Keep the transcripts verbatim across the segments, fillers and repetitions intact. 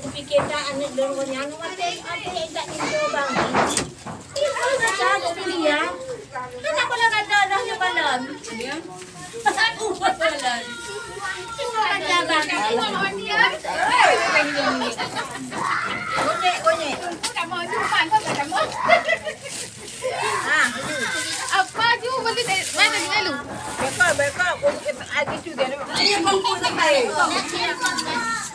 Pikir tak aneuk lôn nyan, macam apa yang tak tidur bang. Itu saja dia. Kenapa dah kata dah nyobalon? Aduh, betulan. Cuma kata bang. Gonyek, gonyek. Ah. Apa ju boleh deh, mana dulu? Beko, beko, aku ada tu dia. Ini bungkus sampai.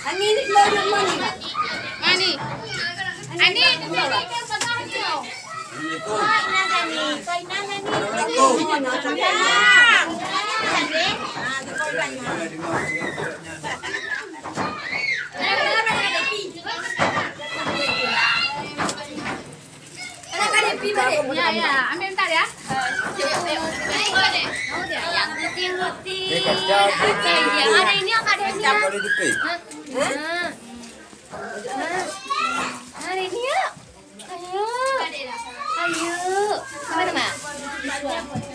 Ani ni keluar mana? Ani. Ani. Ya, ya, ambil bentar ya. Yang penting roti. Hari ini ada ni. Hari ini ya. Ayo. Ayo. Apa nama?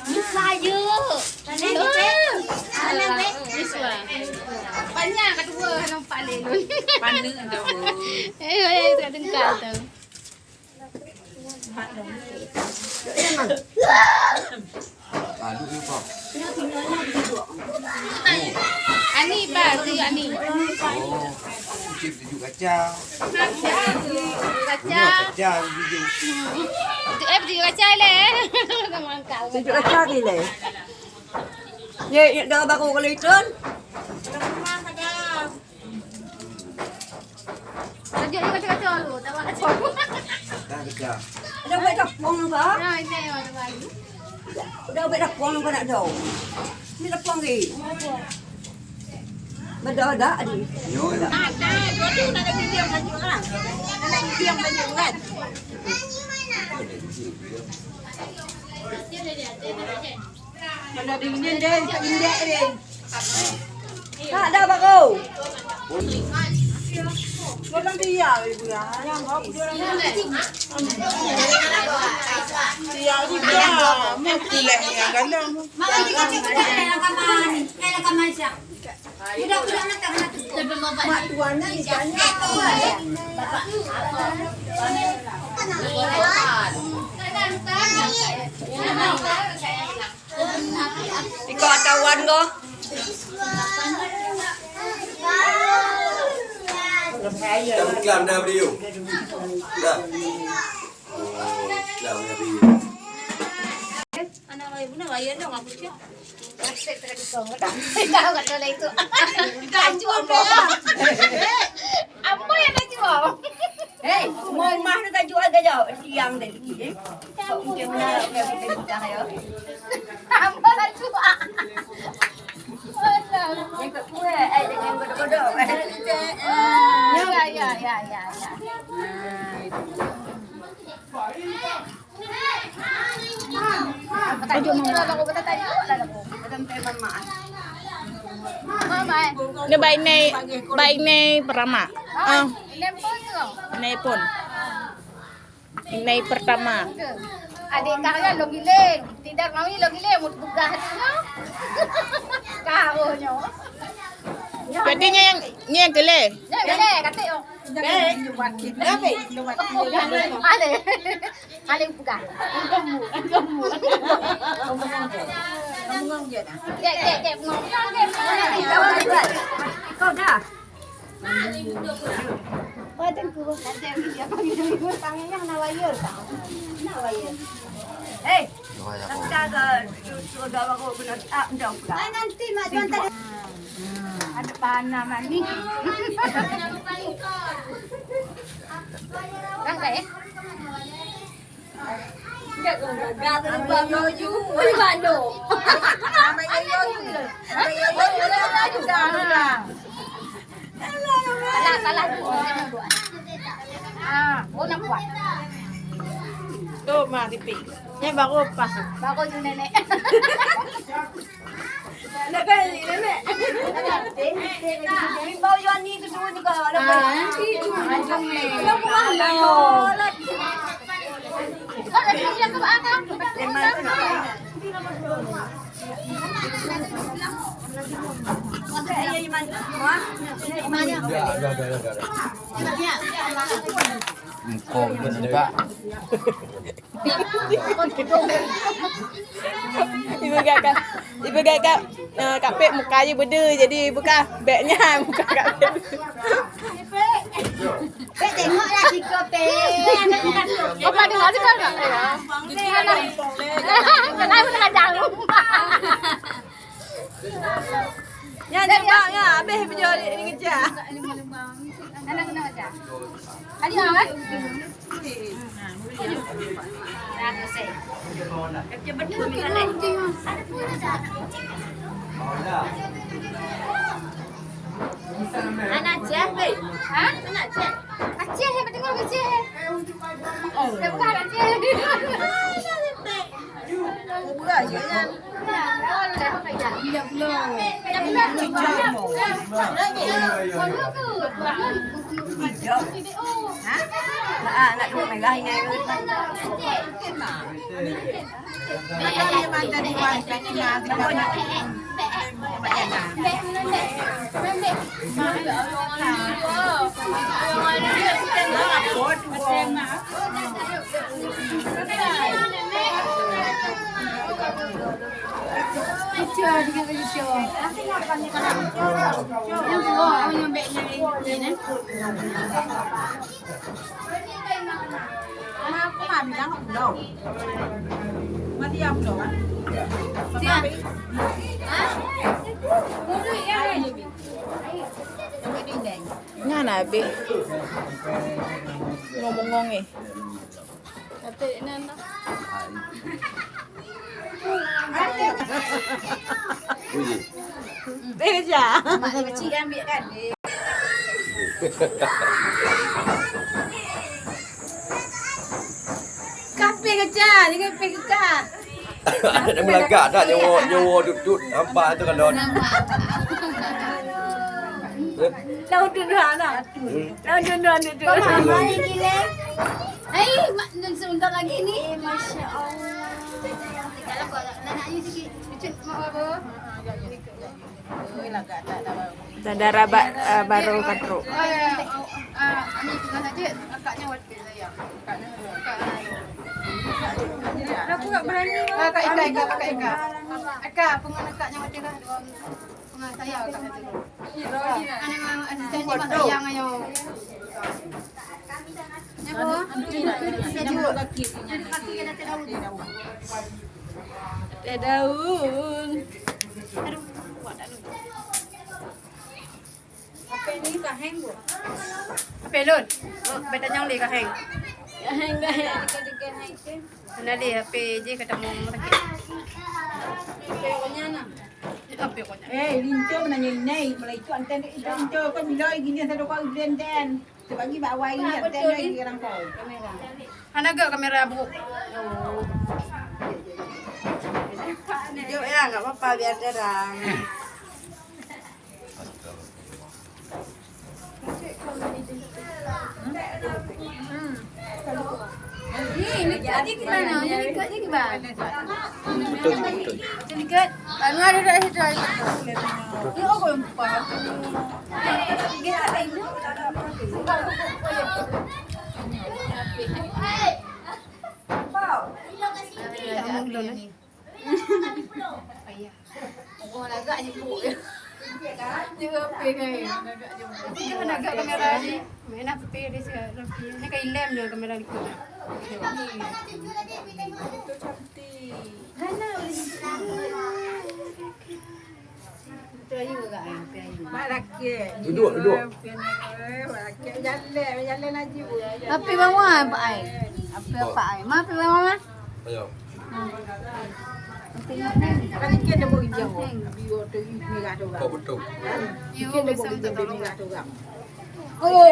Yuswa, ayo. Yuswa. Banyak kedua nampak lelon. Panik tu. Eh, eh, tak tengok tu. Ani, ba, tu Ani. Oh, cip tujuh kaca. Kaca. Kaca tujuh. Tu, eh, tujuh kaca le. Tujuh kaca ni le. Ye, ye, dah baru kali tu. Lanjut, lanjut, lanjut, lanjut. Tak apa, tak apa. Dah pecah. Dah buat tepung ke? Dah, ini yang ada baru. Dah buat tepung ke nak jauh? Ni tepung ke? Bedah dah, adik. Yo, dah. Ah, dah. Dua tu nak ada video lanjut lah. Nak ada video lanjut kan? Kalau ada video dia, tak injak dia. Tak ada baru. Orang dia, ibu ya. Yang kau dia orang. Dia juga. Mesti lah yang galang. Mama kita cuba dah dalam kamar ni. Eh, dalam kamar siap. Udah, udah, nak, nak. Mak tuan ni, misalnya. Bapak. Iko atau wan ko? Dah iklan dah video. Dah. Oh, iklan dah video. Anak lain benar, layan dong aku cak. Resep tadi kau. Tahu kat dalam itu. Kita hancur dah. Apa yang dah jual? Hei, rumah-rumah tu tak jual ke jauh? Siang tadi, eh. Kok mungkin mana nak pergi ke Mekah, ya? Apa tak jual? Alah. Yang kat kuat, eh, jangan bodoh-bodoh. Ya, ya, ya, ya, ya. Ni baik ni, baik ni pertama. Ah, ni pun. Ni pertama. Adik kah kan lom giling. Tidak mau lom giling, mau buka hatinya. Kau nyo. Jadi ni yang, ni yang geleh. Ni geleh, katik oh. Ada. Ada pegang. Kau dah. Hei, nanti mak tuan tadi. Ada panah manis. Rangkai, eh? Salah, salah. Ah, oh, nampak. Tu mah tipi. Ni baru pas. Baru tu nenek. Muka kita sedekah. Ibu gak, ibu gak, eh, Kak Pep muka je beda, jadi bukan bek nyan muka Kak Pep. Pep tengoklah siko Pep. Apa dengar juga enggak? Kenapa tengah jalan? Nyan dia bak ya, habis video ni, ni kerja. Ada kena baca. Ada kan? Anak Aceh, Beb. Ha? Anak Aceh. Aceh, ya, betul Aceh. Oh, bukan Aceh. Nyan habéh ngomong-ngomong eh. Kata nan. Ui. Eh, ja. Mak dia kecil kan, ambil kan. Kape keja, jangan pe keja. Ada melagak dah nyawa, nyawa duduk hampa tu kan, Don. Nampak. Eh? Dah udut dah, dah. Hmm. Dah udut dah, udut. Mama ni gila. Hai, mak, dan sebentar lagi ni. Eh, Masya Allah. Kalau kau nak, nak ayu sikit. Cucuk, mak baba. Dada rabat, eh, baru katrok. Oh, ya, ya. Oh, ah, Ami tengah saja. Kakaknya wakil saya. Kakaknya, kakak. Aku tak berani. Ah, Kak Ika, Ika, Kak Ika. Ika, pengen kakaknya wakil lah. Pengen saya, kakaknya. Anak, anak, anak, saya ni mak sayang ayo. Teh daun. Aduh, kuat tak lu. Apa ni kaheng bu? Apa lon? Oh, beta nyong le kaheng. Kaheng, kaheng. Mana le H P je kata mau sakit. Apa yang kau nyana? Apa yang kau nyana? Eh, linto menanya inai, mulai itu anten itu linto kan bila gini satu kau udah anten. Sebagi bak awai ni, betul lagi ni. Orang kau. Kamera. Hana gak kamera bu. Jom ya, enggak apa-apa biar terang. Hmm. Ni, ni tadi ke mana? Ni dekat ni ke mana? Betul, betul. Ni dekat. Anu ada kat situ, ada kat situ. Ni orang empat. Kamu dulu ni. Payah. Oh, lagak je buruk je. Dia apa kan? Lagak je buruk. Dia lagak kamera ni. Mana putih dia siap. Ni kan ilem dia kamera ni. Itu cantik. Mana boleh. Duduk, duduk. Api bawah, Pak ai. Api apa ai? Ma api bawah, Ma? Ayo. Kau betul. Yo, bisa minta tolong. Oh.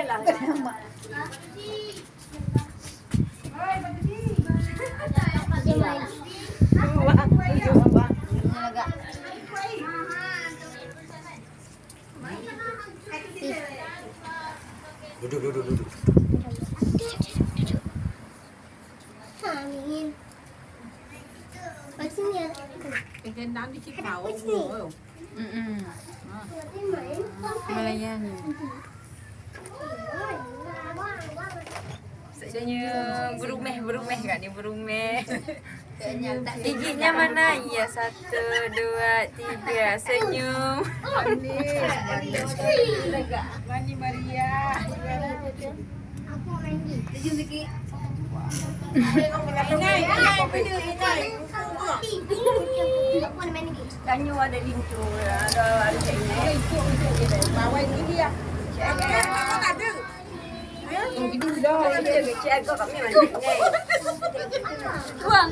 Duduk, duduk, duduk. Amin. Apa sini ya? Apa sini? Mm-mm. Melayani. Senyum, burung meh, burung meh kat ni, burung meh. Giginya mana? Ya, satu, dua, tiga. Senyum. Manis, manis. Mani Maria. Aku main game. Senyum sikit. Inai, inai, benda inai. Aku nak main game. Tanyoe ada linto, ada, ada cek ni. Itu, itu, itu. Bawai gini ya. Cek agak. Cek agak kat mana? Buang.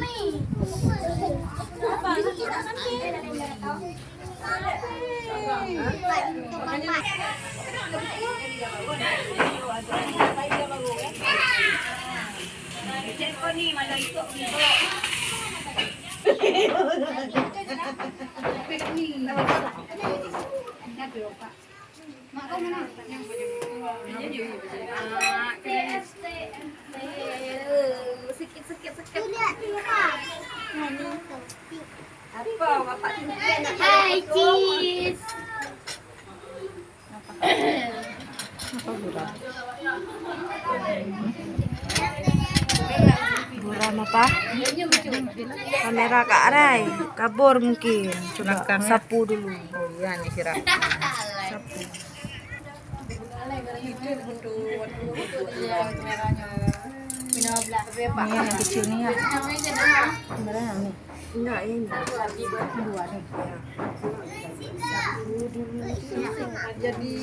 Sikit, sikit, sikit. Apa, bapak tunjukkan. Hai, cheese. Apa gula? Gula apa? Kamera Kak Rai kabur mungkin. Coba sapu dulu. Oh, iya, ni sirap. Sapu. Ni yang kecil ni ya. Kamera yang ni. Enggak, ini. Dua ni. Jadi,